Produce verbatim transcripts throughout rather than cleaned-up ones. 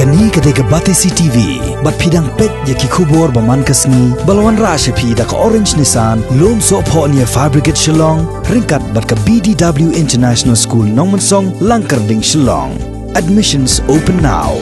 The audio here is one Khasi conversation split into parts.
Kane ka dei ka Batesi T V, bad phi dang peit ïa ki khubor ba man ka sngi, ba la wanrah sha phi da ka Orange Nissan, Lumsohphoh near Fire Brigade Shillong, ryngkat bad ka B D W International School Nongmensong, Langkyrding, Shillong. Admissions open now.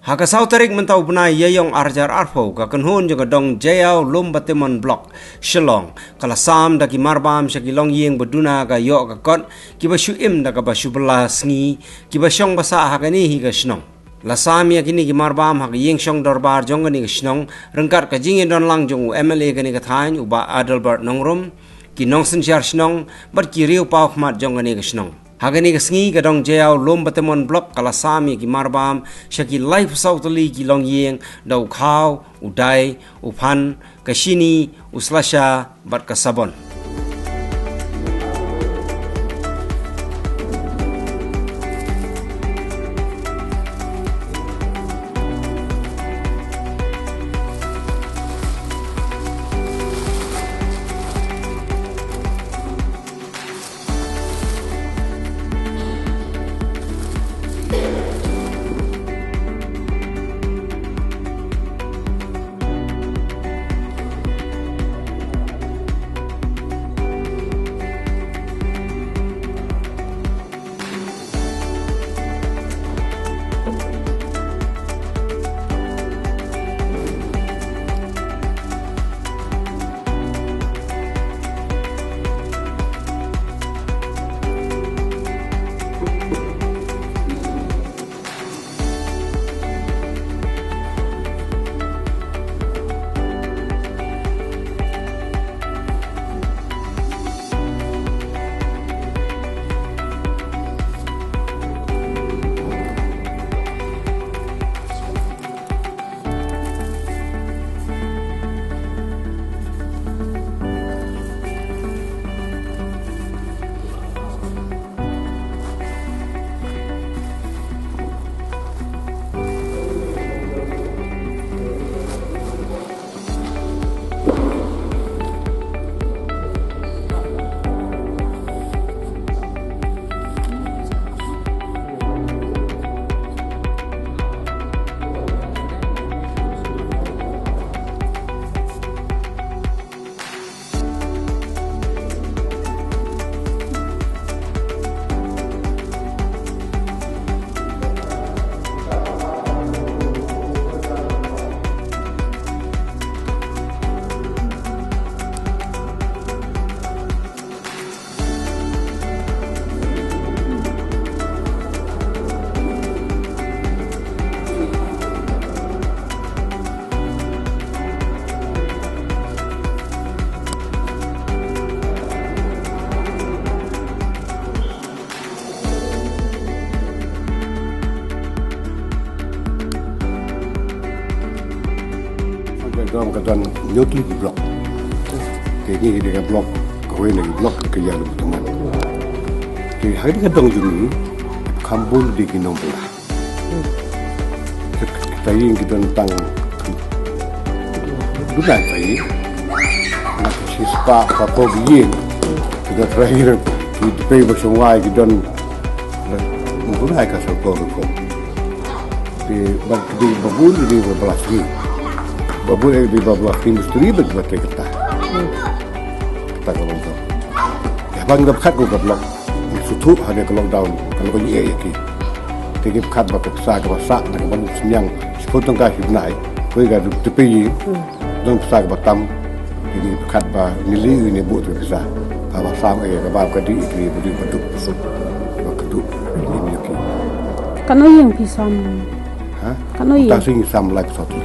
Ha ka saw tarik mynta u bnai Ïaïong arhajar arphew, ka kynhun jong ka dong Jaïaw Lumbatemon Block, Shillong, ka la sam da ki marbam sha ki longïing ba duna ka ïoh ka kot, kiba shu im da kaba shu bylla sngi, kiba shong ba sah ha kane hi ka shnong. La sam ïa kine ki marbam ha ka ïing shong dorbar jong kane ka shnong, ryngkat ka jingïadon lang jong u M L A kane ka thaiñ, u Bah Adelbert Nongrum, ki nongsynshar shnong, bad ki riew paw khmat jong kane ka shnong. Ha kane ka sngi ka dong Jaïaw Lumbatemon Block ka la sam ïa ki marbam sha ki laiphew saw tylli ki longïing, da u khaw, u dai, u phan, ka shini, u slasha, bad ka sabon. Ka dong ka don hynñiew tylli ki block. Te kine ki dei ka block, kawei na ki block ka Ïaïaw Lumbatemon. Te ha kane ka dong jong ngi, kham bun dei ki nongbylla. Kita ïing ki don tang duna kita ïing. Na ki shispah phew ki ïing. Kita terakhir ki dei ba shong wai ki don duna ka sa ko ko. Te ba ki dei ba bun ki dei ba bylla sngi. Ba bun ki dei ba bylla sngi mistri ba ki ba te kata. Kata ka long to. Ïa ba ngi da pyrkhat ko ka block. Shu thuh ha ka lockdown, ka la ko ïeh ïa ki. Te ngi pyrkhat ba ka pisa kaba sah na ka ban synñiang shiphew tyngka shi bnai, kawei ka ruh te phi don pisa kaba tam. Te ngi pyrkhat ba ngi leh ngi buh te pisa. Haba sam ïa ka ba ka dei ïa ki ba dei ba duk pisa. Ba ka duk ïa ki. Katno ïing phi sam? Ha? Katno ïing? Ta sing sam lai pisa tu.